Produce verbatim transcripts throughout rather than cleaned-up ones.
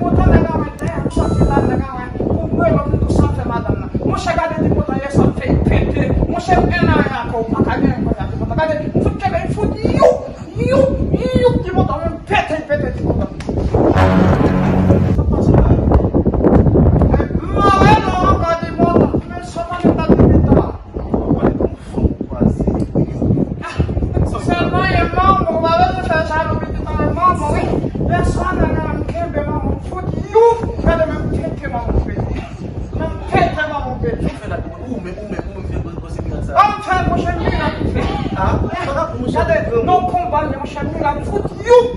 Montan nèg la wè dèyè m sòti la, nèg la wè. Pou mwen, lòm tou sa fè madanm nan. Monchè, gade ti montan yè sa fè pete. Monchè, m en a en akò, ou pa ka gen anyen konsa ti montan. Gade, m fout kenbe, m fout youp, youp, youp ti montan, men m pete, pete ti montan. Sa pase la. M mare non ankò ti montan. Men sa pa gen dat depi tan. Ou pa pale kòm fanm kwaze. Sèlman e manman, ou pa bezwen fè jalou pitit mwen, e manman, wi. Lè sa nèg la m kenbe manman, m fout youp, gade men m pete manman pete. Men m pete manman pete. Ou fè la, ou menm, ou menm, ou menm fè gwo, gwo se mirak sa. An fè, monchè, mirak ou fè. Ah, pa ka pou monchè. Gade, non konba, monchè, mirak, m fout youp.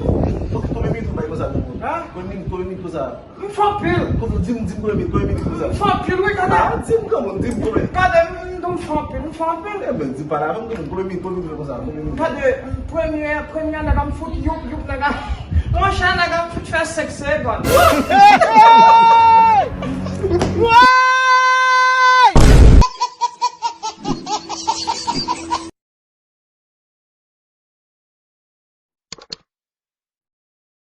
Ok, konbyen minit ou bay konsa, non? Hein? Konbyen minit, konbyen minit konsa? M fè anpil. Kote, di m, di m konbyen minit, konbyen minit konsa? M fè anpil, wi, gade. Ah, di m kanmenm, di m konbyen. Gade, m, m fè anpil, m fè anpil. Ebyen, di m pale avè m kanmenm, konbyen minit, konbyen minit konsa, konbyen minit? Gade, premye, premye nèg la m fout youp, youp nèg la. Monchè, nèg la m fout fè senk segond.